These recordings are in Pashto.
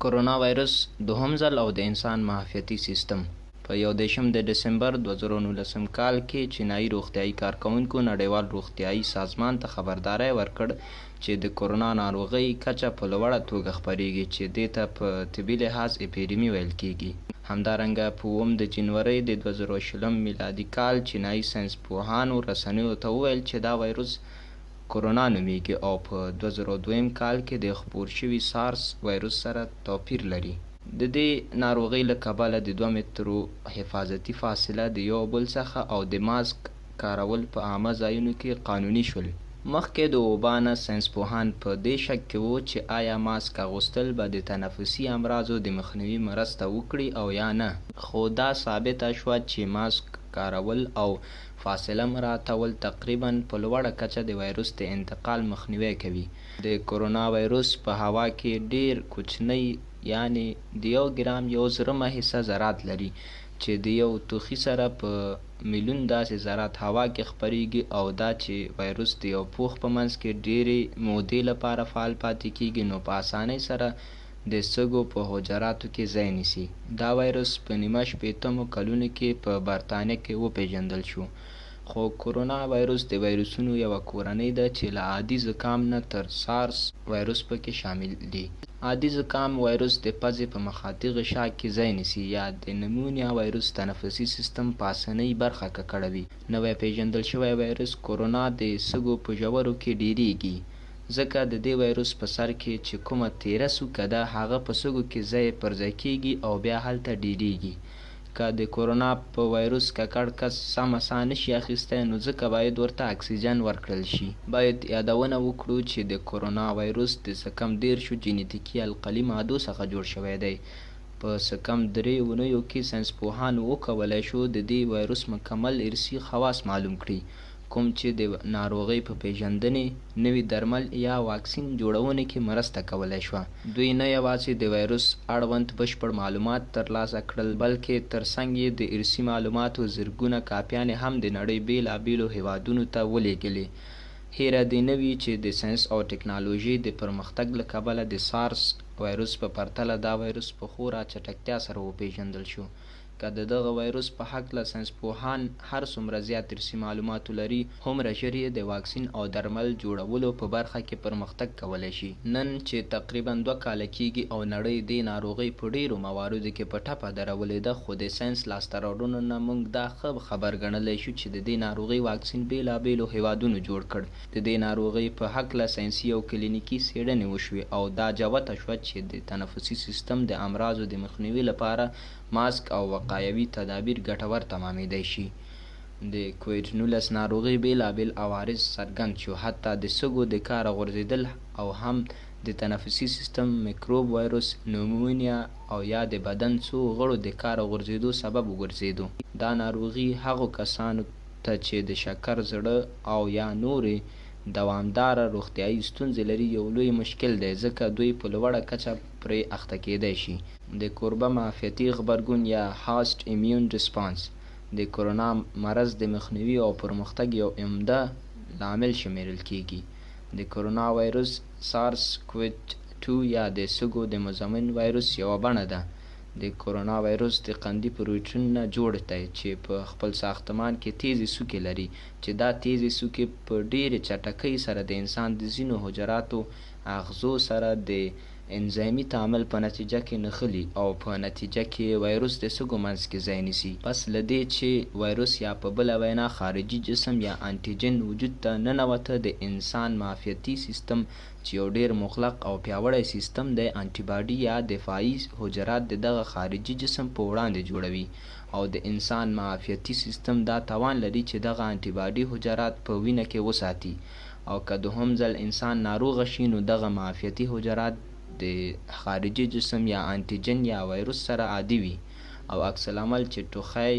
کرونا وایرس دوهم ځل او د انسان معافیتي سیستم. په 31 د دسمبر 2019 کال کې چینایي روغتیایي کارکوونکو نړیوال روغتیایي سازمان ته خبرداری ورکړ چې د کرونا ناروغۍ کچه په لوړه توګه خپریږي، چې دې ته په طبي لحاظ اپیډیمي ویل کیږي. همدارنګه په اووم د جنورۍ د 2020 میلادي کال چینایي ساینس پوهانو رسنیو ته وویل چې دا وایرس کرونا نومیږي او په 2002 کال کې د خپور شوي سارس وایرس سره توپیر لري. د دې ناروغۍ له کبله د 2 مترو حفاظتي فاصله د یو بل څخه او د ماسک کارول په عامه ځایونو کې قانوني شول. مخکې د وبا نه ساینس پوهان په دې شک کې وو چې ایا ماسک اغوستل به د تنفسي امراضو د مخنیوي مرسته وکړي او یا نه، خو دا ثابته شوه چې ماسک کارول او فاصله مراعتول تقریبا په لوړه کچه د وایرس د انتقال مخنیوی کوي. د کرونا وایرس په هوا کې ډیر کوچنی یعنې د یو ګرام یو زرمه حصه ذرات لري چې د یو توخي سره په میلیون داسې ذرات هوا کې خپریږي، او دا چې وایرس د یو پوښ په منځ کې ډیرې مودې لپاره فعال پاتې کیږي، نو په اسانۍ سره د سږو په حجراتو کې ځای نیسي. دا وایرس په نیمه شپېتمو کلونو کې په برتانیا کې وپیژندل شو. خو کرونا وایرس د وایرسونو یوه کورنۍ ده چې له عادي زکام نه تر سارس وایرس پکې شامل دي. عادي زکام وایرس د پزې په مخاطي غشا کې ځای نیسي، یا د نمونیا وایرس تنفسي سیستم پاسنۍ برخه ککړوي. نوی پیژندل شوی وایرس کرونا د سږو په ژورو کې ډیریږي، ځکه د دې وایرس په سر کې چې کومه تیره څوکه ده هغه په سږو کې ځای پر ځای کیږي او بیا هلته ډیریږي. که د کرونا په وایرس ککړ کس سمه ساه نشي اخیستی، نو ځکه باید ورته اکسیجن ورکړل شي. باید یادونه وکړو چې د کرونا وایرس د څه کم 30 جنتیکي القلي مادو څخه جوړ شوی دی. په څه کم 3 اونیو کې ساینس پوهانو وکولای شو د دې وایرس مکمل ارثي خواص معلوم کړي، کوم چې د ناروغۍ په پیژندنې، نوي درمل یا واکسین جوړونې کې مرسته کولی شوه. دوی نه یوازې د وایرس اړوند بشپړ معلومات ترلاسه کړل، بلکې ترڅنګ یې د ارثي معلوماتو زرګونه کاپیانې هم د نړۍ بېلابېلو هېوادونو ته ولېږلې. هېره دې نه وي چې د ساینس او ټکنالوژۍ د پرمختګ له کبله د سارس وایرس په پرتله دا وایرس په خورا چټکتیا سره وپېژندل شو. که د دغه وایرس په هکله ساینس پوهان هر څومره زیات ارثي معلومات ولري، هومره ژر یې د واکسین او درمل جوړولو په برخه کې پرمختګ کولی شي. نن چې تقریبا 2 کاله کیږي او نړۍ دې ناروغۍ په ډیرو مواردو کې په ټپه درولې ده، خو د ساینس لاسته راوړنو نه موږ دا ښه خبر ګڼلی شو چې د دې ناروغۍ واکسین بېلابېلو هېوادونو جوړ کړ. د دې ناروغۍ په هکله ساینسي او کلینیکي څېړنې وشوې او دا جوته شوه چې د تنفسي سیستم د امراضو د مخنیوي لپاره ماسک او وقایوي تدابیر ګټور تمامېدای شي. د کوویډ 19 ناروغۍ بېلابېل عوارض څرګند شو، حتی د سږو د کاره غورځېدل او هم د تنفسي سیستم میکروب وایرس، نومونیا او یا د بدن څو غړو د کاره غورځېدو سبب وګرځېدو. دا ناروغي هغو کسانو ته چې د شکر، زړه او یا نورې دوامداره روغتیایي ستونزې لري یو لوی مشکل دی، ځکه دوی په لوړه کچه پرې اخته کېدای شي. د کوربه معافیتي غبرګون یا هاست ایمیون ریسپانس د کرونا مرض د مخنیوي او پرمختګ یو عمده لامل شمیرل کیږي. د کرونا وایرس سارس کوویډ 2 یا د سږو د مزمن وایرس یوه بڼه ده. د کرونا وایرس د قندي پروټین نه جوړ دی چې په خپل ساختمان کې تیزې څوکې لري، چې دا تیزې څوکې په ډیرې چټکۍ سره د انسان د ځینو حجراتو اغزو سره د انزایمي تعامل په نتیجه کې نښلي او په نتیجه کې وایرس د سږو منځ کې ځای نیسي. پس له دې چې وایرس یا په بله وینا خارجي جسم یا انټیجن وجود ته ننوته، د انسان معافیتي سیستم چې یو ډیر مغلق او پیاوړی سیستم دی، انټي باډي یا دفاعي حجرات د دغه خارجي جسم په وړاندې جوړوي، او د انسان معافیتي سیستم دا توان لري چې دغه انټي باډي حجرات په وینه کې وساتي، او که دوهم ځل انسان ناروغه شي نو دغه معافیتي حجرات د خارجي جسم یا انټیجن یا وایرس سره عادي وي، او عکس العمل چې ټوخی،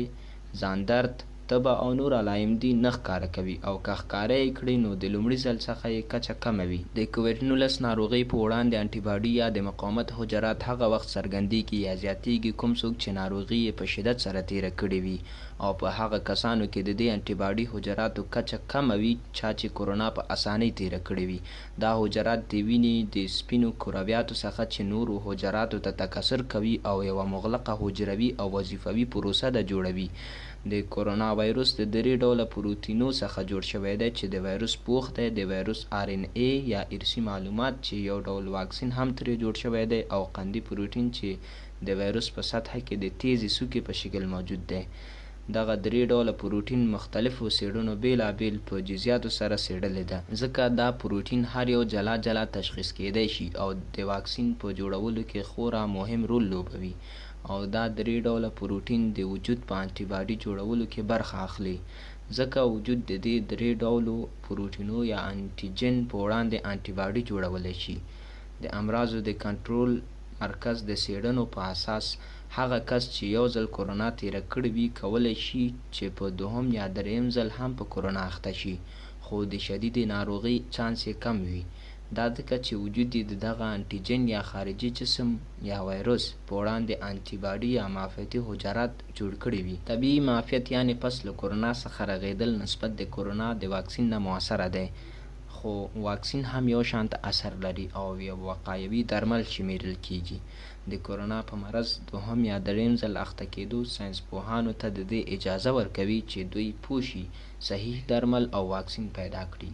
ځان درد، تبه او نور علایم دي نه ښکاره کوي او که ښکاره یې کړي نو د لومړي ځل څخه یې کچه کمه وي. د کوویډ 19 ناروغۍ په وړاندې انټي باډي یا د مقاومت حجرات هغه وخت څرګندیږي یا زیاتیږي کوم څوک چې ناروغي یې په شدت سره تیره کړې وي او په هغه کسانو کې د دې انټي باډي حجراتو کچه کمه وي چا چې کرونا په اسانۍ تیره کړې وي. دا حجرات د وینې د سپینو کرویاتو څخه چې نورو حجراتو ته تکثر کوي او یوه مغلقه حجروي او وظیفوي پروسه ده جوړوي. د کرونا وایروس د درې ډوله پروتینو څخه جوړ شوی دی چې د وایروس پوښ دی، د وایروس آر ان ای یا ارثي معلومات چې یو ډول واکسین هم ترې جوړ شوی دی او قندي پروتین چې د وایروس په سطحه کې د تیزې څوکې په شکل موجود دی. دغه درې ډوله پروتین مختلفو څېړنو بېلابېل په جزیاتو سره څېړلې ده، ځکه دا پروتین هر یو جلا جلا تشخیص کېدای شي او د واکسین په جوړولو کې خورا مهم رول لوبوي او دا درې ډوله پروتین د وجود په انټي باډي جوړولو کې برخه اخلي، ځکه وجود د دې درې ډولو پروتینو یا انټي جن په وړاندې انټي باډي جوړولی شي. د امراضو د کنټرول مرکز د څېړنو په اساس هغه کس چې یو ځل کرونا تیره کړې وي کولی شي چې په دوهم یا دریم ځل هم په کرونا اخته شي خو د شدیدې ناروغۍ چانس یې کم وي. دا ځکه چې وجود یې د دغه انټي جن یا خارجي جسم یا وایروس په وړاندې انټي باډي یا معافیتي حجرات جوړ کړي وي. طبیعي معافیت یعنې پس له کرونا څخه رغېدل نسبت د کرونا د واکسین نه موثره دی خو واکسین هم یو شانته اثر لري او یو وقایوي درمل شمیرل کیږي. د کرونا په مرض دوهم یا دریم ځل اخته کېدو ساینس پوهانو ته د دې اجازه ورکوي چې دوی پوه شي صحیح درمل او واکسین پیدا کړي.